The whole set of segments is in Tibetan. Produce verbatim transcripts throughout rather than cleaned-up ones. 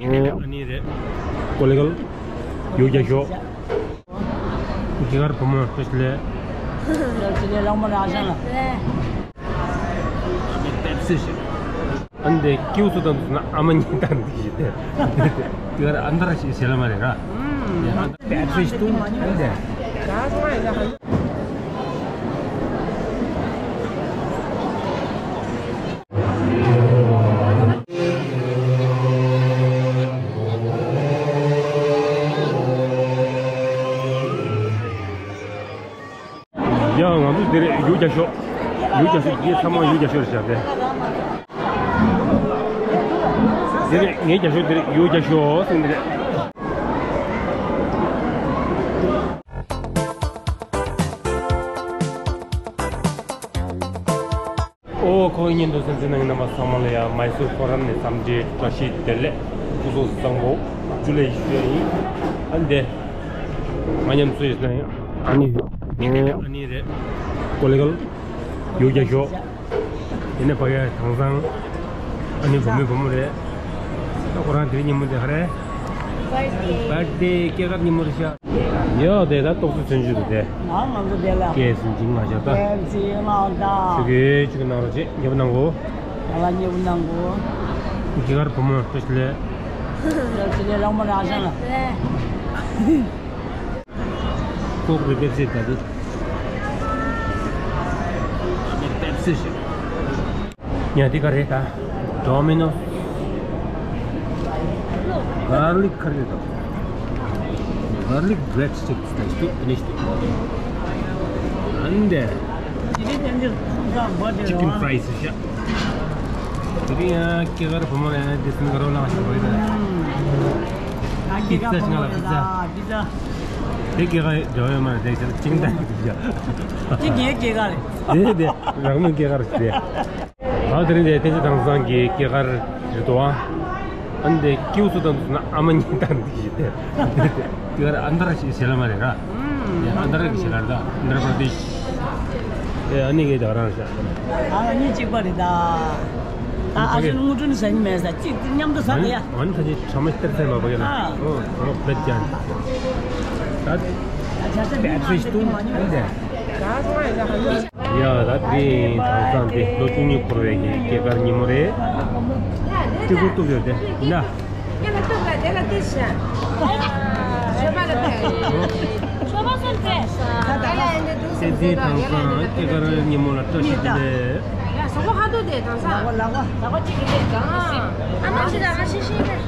ཨ་ནི་རེད། ཀོ་ལེ་གལ། ཡུལ་རྒྱ་ཤོག་སྐྱེས་སྐར་བུ་མོ་བཀྲ་ཤིས་བདེ་ལེགས། བཀྲ་ཤིས་བདེ་ལེགས། ལགས་མོ་རང་ཤང་ལ། པེབ་སི་ཞིག་ཨ་ནི་དེ་སྐྱེས་བུ་ཚོ་དང་འདུག་ན་ཨ་མ་གཉིས་དང་འདུག་ཞིག་དེ། སྐྱེས་སྐར་ཨ་མདའ་ར་ཞིག་བྱེད་ལ་མ་རེད་ར། པེབ་སི་ཞིག་འཐུང་། ཨ་ནི་དེ། ཡ། ང་ཚོ་འདིར་ཡུལ་རྒྱ་ཤོག་ཡུལ་རྒྱ་ཤོག་འདི་ཚང་མ་ཡུལ་རྒྱ་ཤོག་རེད་བཞག་སྟེ། འདིར་ངའི་རྒྱ་ཤོག་འདིར་ཡུལ་རྒྱ་ཤོག་ཟེར་འདི་རེད། ཨོ། ཁོ་བོའི་སྙན་ཐོ་གསན་གཟིགས་གནང་མཁན་རྣམ་པ་ཚང་མ་ལ་ཡང་མའི་སུར་ཕོ་རམ་ནས་འཚམས་འདྲི་བཀྲ་ཤིས་བདེ་ལེགས། སྐུ་གཟུགས་བཟང་པོ། ཇུ་ལེ་ཞུ་ཡ་ཡིན། ཨ་ནི་དེ། ང་མཉམ་སུ་ཡིན་ན་ཡང་ཨ་ནི་ཡོད། ངའི་ཨ་ནི་རེད། ཀོ་ལེ་གལ། ཡུལ་རྒྱ་ཤོག་ཡིན་ན་ཕ་གིར་དེང་སང་ཨ་ནི་བུ་མོའི་བུ་མོ་རེད། ད་ཁོ་རང་དེ་རིང་ཉིན་མོ་དེ་ག་རེ། བར་ཐི་ཌེ། བར་ཐི་ཌེ། སྐྱེས་སྐར་ཉིན་མོ་རེད་ཤག་ཡོད་དེ། ད་ཏོག་ཙམ་ཚུན་ཆད་དུ་དེ། ང་ང་ཚོ་དེ་ལ། སྐད་ཟིན་ཅིང་ང་ཤ་ད། སྐད་ཟིན་ང་ད། ཆུ་གི་ཆུ་གི་ནང་རོ་ཆེ་ཉེ་བོ་ནང་གོ། ང་ལ་ཉེ་བོ་ནང་གོ། སྐྱེས་སྐར་བུ་མོ་བཀྲ་ཤིས་བདེ་ལེགས། བཀྲ་ཤིས་བདེ་ལེགས། ལགས་མོ་རང་ཤང་ལ། ཁོག་རེ་པེབ་སི་ད་དུ། པེབ་སི་ཞིག་ཉ་དེ་ག་རེད་ད། ཌོ་མི་ནོ། གར་ལིག་ཁ་རེད་ད། གར་ལིག་བྷི་རེཌ་སི་ཊིག་སི་ད་ཞིག་ཏུ་ནི་ཞིག་ཨན་དེ། ཅི་ཀན་ཕ་རའི་སི་ཤ། དེ་རིང་ཡང་སྐྱེས་སྐར་བུ་མོ་ལ་ཡང་དེ་སིང་ག་རོ་ལངས་ཤོག་རེད་ད། པི་ཛ་ཞིག་ང་ལ་པི་ཛ། པི་ཛ། དེ་སྐྱེས་སྐར་འབྲེལ་བ་ཡོད་མ་རེད་དེ་ཅིང་ད་ཡིན་དུ་ཤ། དེ་ངའི་སྐྱེས་སྐར་རེད། དེ་དེ་རང་མོས་སྐྱེས་སྐར་རེད་དེ། ད་དེ་རིང་དེ་བསྟན་འཛིན་དྭངས་གཙང་གི་སྐྱེས་སྐར་རེད་དོ། ཨ་ནི་དེ་སྐྱེས་བུ་ཚོ་དང་འདུག་ན་ཨ་མ་གཉིས་དང་འདུག་ཞིག་དེ། སྐྱེས་སྐར་ཨ་མདའ་ར་ཞིག་བྱེད་ལ་མ་རེད་ར། ཨ་མདའ་ར་གི་བྱེད་ལ་རེད་ད། ཨ་མདའ་ར་པར་ཏི་ཤི། ཨེ་ཨ་ནི་གི་དེ་རང་ཤག་ཨ་ལ་གཉིས་གཅིག་པ་རེད་ད། ད་ཨ་ཕ་གི་ཞོན་དངོས་གྲུབ་ནི་ཟ་གི་མེད་ས་གཅིག་མཉམ་དུ་ཟ་གི་ཡ། ཨ་ནི་ད་ཅི་ཁྲ་མ་སྟེར་ཚད་མ་པ་གི་ན། ཨ། ཨོ་ཁྲ་མ་བེད་ཀྱང་། ད་ད་ཆ་ས་མི་མང་དེ་མ་ཉོ། ཡ་ད་དེ་དེང་སང་དེ་ལོ་བཅུ་གཉིས་འཁོར་བའི་གི་སྐྱེས་སྐར་ཉིན་མོ་རེད། སྤྲི་གུ་གཏུབ་ཡོད་དེ་ན། ཡ་ལ་གཏུབ་ལ་དེ་ལ་ཏི་ཤ། ཤོ་པ་ལ་ཕེ། ཤོ་པ་སོན་ཕེ། བསྟན་འཛིན་དྭངས་གཙང་སྐྱེས་སྐར་ཉིན་མོ་ལ་བཀྲ་ཤིས་བདེ་ལེགས། ཡ་སོ་པ་ཧ་དོ་དེ་དྭངས་གཙང་། ལག་པ་ལག་པ་ལག་པ་གཅིག་གི་ལས་དང་། ཨ་མ་ཤི་ད་ཧ་ཤི་ཤི་རེད།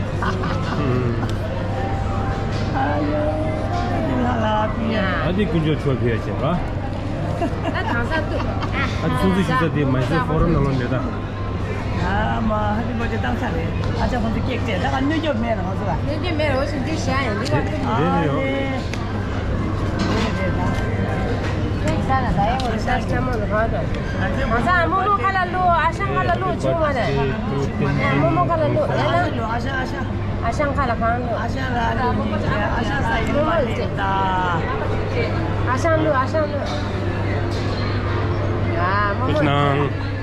ཨ་དེ་དཀོན་མཆོག་མཆོད་ཕེ་བྱས་པ། ད་དྭངས་གཙང་ཏུ། ཨ་ཚོང་འཛུལ་ཞུ་ས་དེ་མའི་སུར་ཕོ་རམ་ནང་ལ་མེད་ད། ཨ་མ་ཧ་དེ་ལོ་ཅེ་བཏང་ས་རེད། ཨ་ཅག་ཁོང་ཚོ་སྐྱེག་བྲེ་ད་ག་གནོད་སྐྱོབ་མེད་ལ་ང་ཚོ་ལ། གནོད་སྐྱོབ་མེད་ལ་འོ་ཞིག་འདི་བཞག་ཡིན་འདི་ག་ཐུབ་རེད་རེད་ཡོ། ས་ན་ད་ཡ་འོ་ས་ཆ་མ་ལ་ག་ད། ང་ཚ་མོ་མོ་ཁ་ལ་ལུ་ཨ་ཤང་ཁ་ལ་ལུ་བྱུང་བ་རེད། མོ་མོ་ཁ་ལ་ལུ་ཡ་ལ། ཨ་ཤང་ཨ་ཤང་། ཨ་ཤང་ཁ་ལ་གང་ལོ། ཨ་ཤང་ལ་ལོ་ནི་ཨ་ཤང་ས་ཡིན་མ་རེད་ད། ཨ་ཤང་ལོ་ཨ་ཤང་ལོ། ཨ་མོ་མོ། ཁྱེད་ནང་།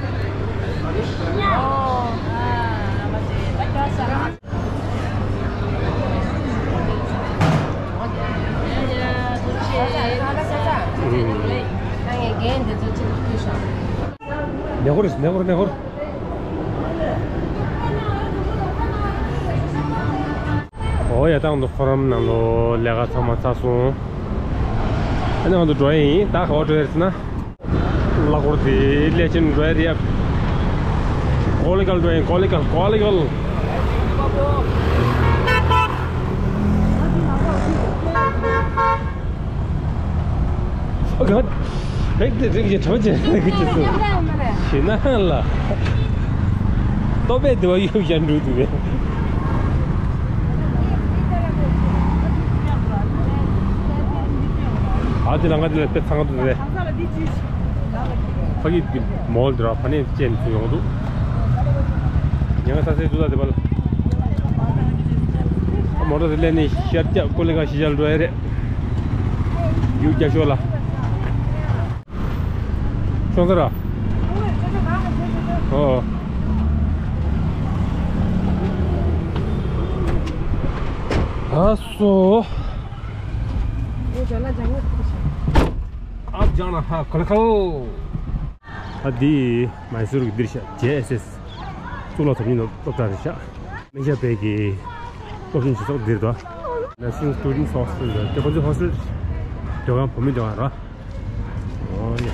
ནེ་ཧོར་ནེ་ཧོར་ནེ་ཧོར། ཨོ་ཡ་ད་ང་ཚོ་ཕོ་རམ་ནང་ལོ་ལས་ཀ་ཚང་མ་ཚར་སོང་། ཨ་ནི་ང་ཚོ་འགྲོ་ཡ་ཡིན། ད་ག་པར་འགྲོ་ཡ་རེད་ཟེར་ན། གླ་འཁོར་དེ་སླེབས་ཕྱིན་འགྲོ་ཡ་རེད་ཡ། ཀོ་ལི་གལ་འགྲོ་ཡ་ཡིན། ཀོ་ལི་གལ་ཀོ་ལི་གལ། ཨ་ག་ཧེག་དེ་རིགས་ཀྱི་གྲོགས་ཀྱི་རིགས་ཀྱི་སུ་ཞེ་ན་ལ། ལྟོ་པའི་དུ་བ་ཡོད་ཡང་འགྲོ་དུ་བས། ཨ་དེ་ལ་ང་དེ་ལ་དཔེ་ཚང་དུ་རེད། ཕ་གི་དེ་མོལ་དུ་ར་ཕ་ནས་ཅན་ཚུ་ཡོང་འདུག་ཉང་ས་སེ་དུ་ད་དེ་བ་ལ། མོ་ཊ་དེ་ལས་ནས་ཤར་རྒྱག་ཀོ་ལི་ག་ཤི་ཞལ་འགྲོ་ཡ་རེད། ཡུལ་རྒྱ་ཤོག་ལ། ཤོང་ཚ་ར། ཨོ། ཨ་སོ། ཨ་ཅང་ན་ཧ་ཁོ་ལ་ཁའོ། ཨ་འདི་མའི་སུར་གྱི་འདིར་ཤག་ཇེ་ཨེས་ཨེས། གཙུག་ལག་སློབ་གཉེར་སློབ་གྲྭ་རེད་ཤག་མི་ཤ་པའི་གི་སློབ་སྦྱོང་བྱེད་ས་འདིར་དོ། National Students Hostel དེ་ཁོ་ཚོའི་ཧོ་སི་ཊལ་སྡོད་ཁང་བོད་མི་སྡོད་ཁང་ར། ཨོ་ཡ།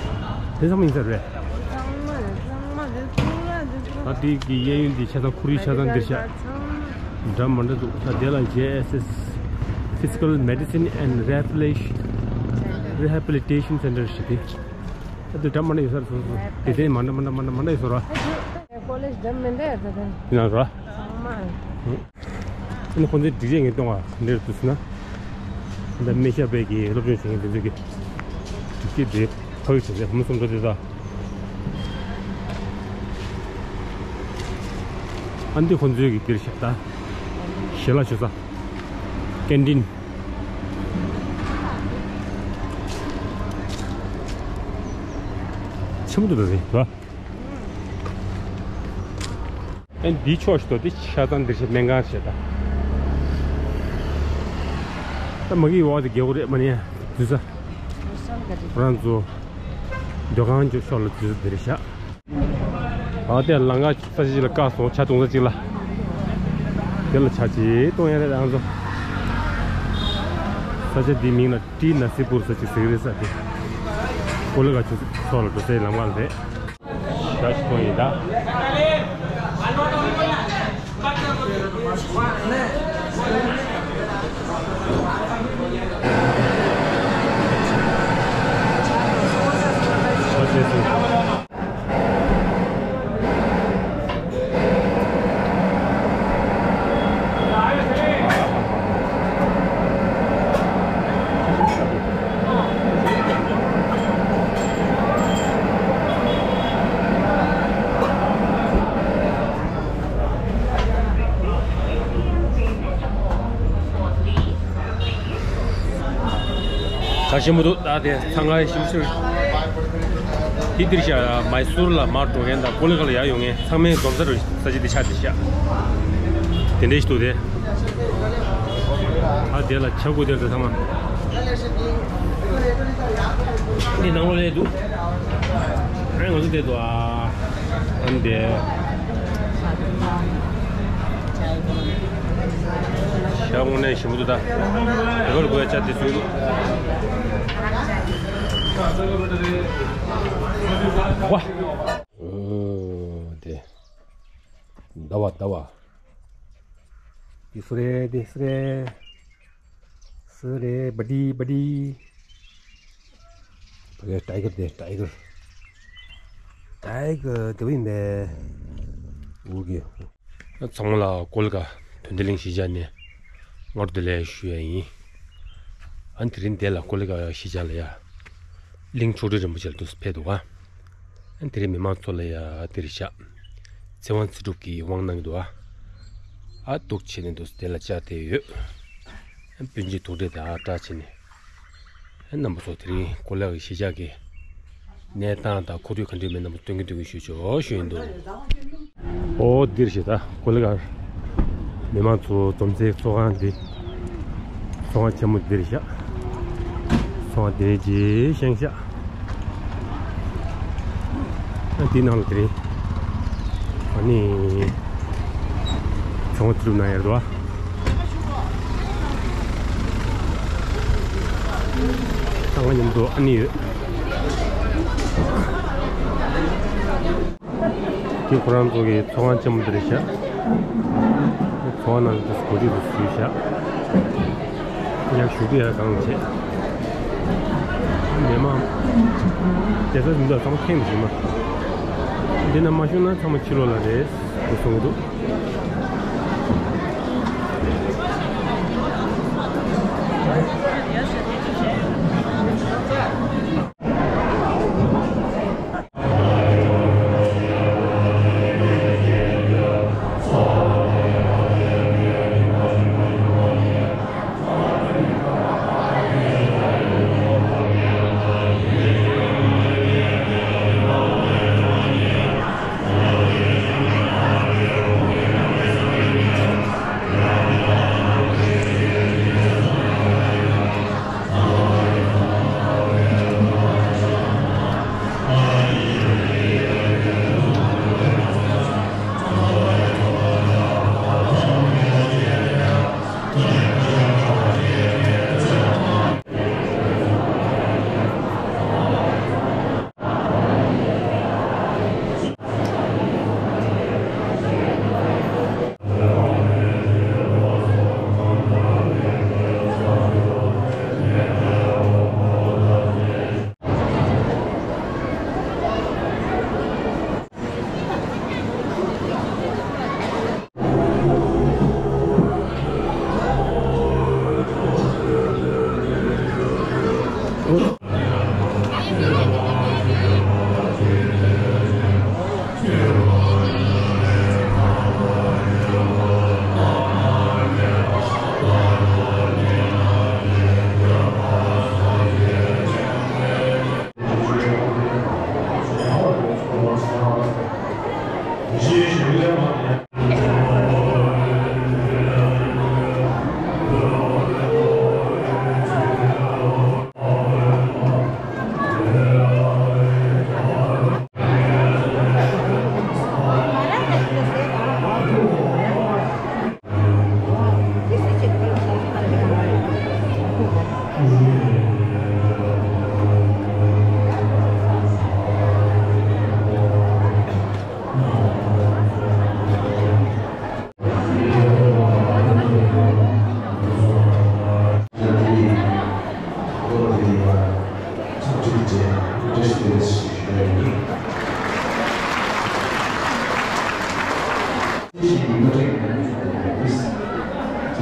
དེ་ཚང་མ་ཡིན་ས་རེད། ཚང་མ་རེད། ཚང་མ་རེད། ཚང་མ་རེད། ད་དེ་གི་གཡས་གཡོན་དེ་ཆ་ཚང་ཁོར་ཡུག་ཆ་ཚང་འདིར་ཤག་འདྲ་མི་འདྲ་འདུག་ད་དེ་ལ་ཇེ་ཨེས་ཨེས། Physical Medicine and Rehabilitation Rehabilitation Center ཞེས་དེ། ད་དུ་འདྲ་མི་འདྲ་ཡོད་ས་རེད། སོ་སོ་དེ་དེ་མི་འདྲ་མི་འདྲ་མི་འདྲ་མི་འདྲ་ཡོད་ས་རེད། ཀོ་ལེཇ་འདྲ་མི་འདྲ་ཡོད་ས་རེད། ཡིན་ན་ར། ཚང་མ་རེད། ཨ་ནི་ཁོང་ཚོའི་སྒྲིག་ཆས་ངས་སྟོན་བ་འདིར་འདུག་ཟེར་ན། ད་མི་ཤ་པའི་གི་སློབ་སྦྱོང་བྱེད་མཁན་དེ་ཚོའི་གི་སྒྲིག་ཆས་དེ་ཕ་གི་བྱེད་ཚད་ཧ་མ་སུམ་ཚོ་དེ་ད། ཨ་འདི་ཁོང་ཚོའི་གི་འདིར་ཤག་ད། ཞལ་ལག་མཆོད་ས། ཀེན་ཊིན། ཆེན་པོ་འདུག་ད་དེ་ར། ཨན་འདི་ཕྱོགས་ཤིག་ཏོ། འདི་ཆ་ཚང་འདིར་ཤག་སྨན་ཁང་ཞེས་ད། ད་མ་གི་འོག་དེ་རྒྱལ་སྒོ་རེད་མ་ནི་དུས་ས། ཁོ་རང་ཚོ་སྡོད་ཁང་ཅིག་ཕྱོགས་ལ་དུས་ས་འདིར་ཤག་ཨ་དེ་ལང་ཀ་ས་ཆ་ཅིག་ལ་བཀག་སོང་། ཇ་འཐུང་ས་ཅིག་ལ། དེ་ལ་ཇ་ཅིག་འཐུང་ཡ་རེད་ང་ཚོ། ས་ཆ་འདིའི་མིང་ལ་ཏི་ན་སི་པུར་ས་ཅིག་ཟེར་གི་རེད་ས་དེ། ཀོ་ལི་ག་ཆུ་ཚོགས་ལ་འགྲོ་སའི་ལམ་ཁ་ལ་རེད། ཞག་ཅིག་ཐོན་ཡིན་ད། ད་ཞིམ་པོ་འདུག་ད་དེ་ཚང་ཁ་ཞིམ་ཞིམ། དེ་འདིར་ཤག་མའི་སུར་ལ་མར་འགྲོ་མཁན་དང་ཀོ་ལི་གྷལ་ལ་ཡར་ཡོང་མཁན་ཚང་མའི་འཛོམས་ས་རུ་ས་ཆ་འདི་ཆགས་འདི་ཤག་དེ་འདྲའི་ཞིག་འདུག་དེ། ཨ་དེ་ལ་ཇ་དགོས་དེ་ཚོ་ཚང་མ། འདི་ནང་ལོགས་ལས་འདུག་ཨ་ང་ཚོ་དེ་འདུག་ཨ། ཨ་འདི། ཞག་དངོས་གནས་ཞིམ་པོ་འདུག་ད། དེ་གར་དགོས་ཡ་ཆ་དེ་ཚོ་འདུག་ཝ། ཨོ་དེ། ཟླ་བ་ཟླ་བ། དེ་སུ་རེད། དེ་སུ་རེད། སུ་རེད། བ་ཌི་བ་ཌི། ཕ་གི་ཊའི་གར་དེ། ཊའི་གར། ཊའི་གར་དེ་བ་ཡིན་པས། འུ་གི། ཚང་མ་ལ་ཀོ་ལི་གྷལ་དོན་ལྡན་གླིང་གཞིས་ཆགས་ནས་སྔ་དྲོ་བདེ་ལེགས་ཞུ་ཡ་ཡིན། ཨ་ནི་དེ་རིང་འདི་ལ་ཀོ་ལི་གྷལ་གཞིས་ཆགས་ལ་ཡ་གླིང་མཆོག་སྤྲུལ་རིན་པོ་ཆེ་ལ་འདུག་སེ་ཕེབས་འདུག་ག་ཨ་ནི་དེ་རིང་མི་མང་ཚོ་ལ་ཡ་འདིར་ཤག་ཚེ་དབང་ཚེ་སྒྲུབ་ཀྱིས་དབང་གནང་གི་འདུག་ག་ཨ་འདུག་བྱས་ནས་འདུག་སེ་དེ་ལ་བཅར་བསྡད་ཡོད། ཨ་སྤུན་མཆེད་དོག་ཁྲེ་དང་ཨ་བཀྲ་བྱས་ནས། རྣམ་པ་ཚོ་དེ་རིང་ཀོ་ལི་གྷལ་གཞིས་ཆགས་ཀྱི་གནས་སྟངས་དང་ཁོར་ཡུག་ག་འདྲ་མིན་རྣམ་པ་སྟོན་གྱི་འདུག་གི་ཞུ་ཆོག་ཞུ་ཡིན་འདུག་ཨོ་འདིར་ཞེ་ད་ཀོ་ལི་གྷལ་མི་མང་ཚོ་འཛོམས་སའི་ཚོགས་ཁང་འདི། ཚོགས་ཁང་ཆེན་མོ་འདིར་ཤག་ཚོགས་ཁང་དེ་རྗེས་བཞེངས་ཤག་ཨ་འདི་ནང་ལ་དེ་རིང་ཨ་ནི་ཚོགས་ཁང་ཚུགས་གནང་ཡར་འདུག་ཨ། ཚང་མ་མཉམ་དུ་ཨ་ནི་ཡོད། དེ་ཁོ་རང་ཚོ་གི་ཚོགས་ཁང་ཆེན་མོ་འདི་རེད་ཤག་ཚོགས་ཁང་ནང་དུ་གོ་སྒྲིག་ཏུ་བཟོས་ཤག་ཡག་ཞུ་གི་ཡག་གང་བྱེད། མི་མང་བསྡད་ས་མི་འདུག་ཚང་མ་ཁེངས་འདུག་ཞུ་ན། འདི་ན་མ་བཞུགས་ན་ཚང་མ་ཕྱི་ལོགས་ལ་རེད་དུ་གསུང་གི་འདུག་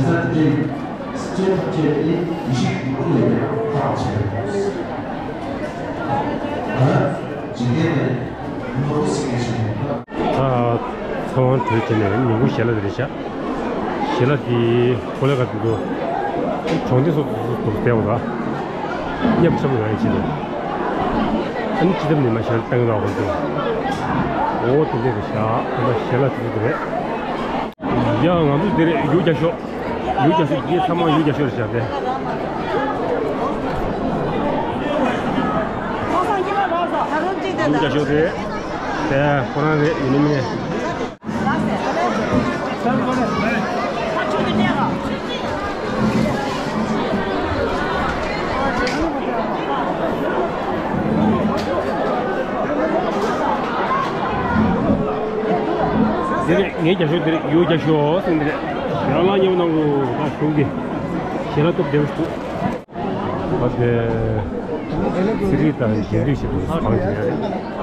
ད་ཚོང་གྲོལ་བྱས་ནས་ཉིན་གུང་ཞལ་ལག་དེ་རེད་བཞག་ཞལ་ལག་དེ་ཧོ་ལས་ཀ་དེ་ཚོ་གྲོང་སྡེ་སོགས་སུ་བསྡད་པ་དང་། མཉམ་ཆགས་པ་རང་ཡིན་ཕྱིར། ཨ་ནི་སྤྱི་ཚབ་ནས་མ་ཞལ་བཏང་རོགས་གོ་འདུག་འོ་དེ་འདྲས་རེད་བཞག་ཨ་མ་ཞལ་ལག་དེ་ཚོ་དེ་རེད། ཡ་ང་ཚོ་དེ་རེད། ཡུག་རྒྱག་ཤོག་ཡུག་རྒྱག་ཤོག་འདི་ཚང་མ་ཡུག་རྒྱག་ཤོག་རེད་བཞག་དེ། ཡུག་རྒྱག་ཤོག་རེད། དེ་ཁོ་རང་རེད། ཡིན་ནི་མིན་ནི། འདི་རེད། ངའི་རྒྱ་ཤོག་འདི་རེད། ཡོ་རྒྱ་ཤོག་ཟེར་འདི་རེད། ཡང་ལ་མཉམ་གནང་རོགས། ད་གཞུང་གི་ཞལ་ལག་སྟོབས་ལྡན་པ་ཞིག་འདུག་ཨ་ཙི། ཚེ་རིང་དང་གཞན་དུས་ཞིག་ཏུ་བང་ཞིག་ཡོད་རེད།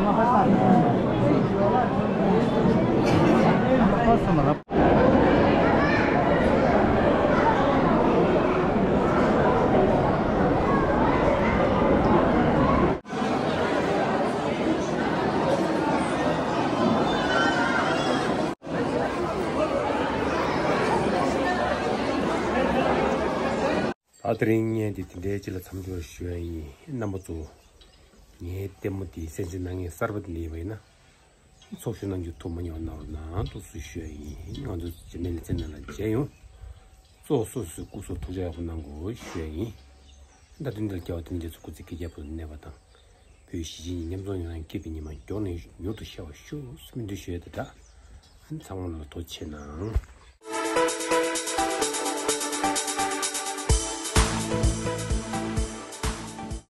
ད་དེ་རིང་བརྙན་འདི་དེ་འདྲའི་ཅིག་ལ་མཚམས་འཇོག་ཞུ་ཡ་ཡིན། རྣམ་པ་ཚོ། ངའི་ལྟད་མོ་འདི་གསན་གཟིགས་གནང་མཁན་གསར་པ་དེ་འདྲ་ཡིན་པ་ཡིན་ན། ཚོགས་ཞུགས་གནང་རྒྱུ་ཐུགས་མ་མཉེས་པ་གནང་རོགས་གནང་། ཐུགས་སུ་ཞུ་ཡ་ཡིན། ང་ཚོ་རྗེས་མའི་ལེ་ཚན་ནང་ལ་མཇལ་ཡོང་། གཙོ་བོ་སོ་སོའི་སྐུ་གཟུགས་ཐུགས་ཅག་ཡག་པོ་གནང་དགོས་ཞུ་ཡ་ཡིན། ད་དུང་འདིར་རྒྱལ་བ་དེ་འདྲ་ཚོ་སྐུ་ཚེ་བསྐལ་བརྒྱར་བར་དུ་གནས་པ་དང་། བོད་གཞིས་བྱེས་གཉིས་མཉམ་འཛོམས་ཡོང་ཡ། སྐྱིད་པའི་ཉི་མ་མགྱོགས་ནས་མྱུར་དུ་ཤར་བར་ཤོག་ཟེར་སྨོན་འདུན་ཞུ་ཡ་དེ་འདྲ། ཚང་མ་ལ་ཐུགས་རྗེ་ཆེ་གནང་།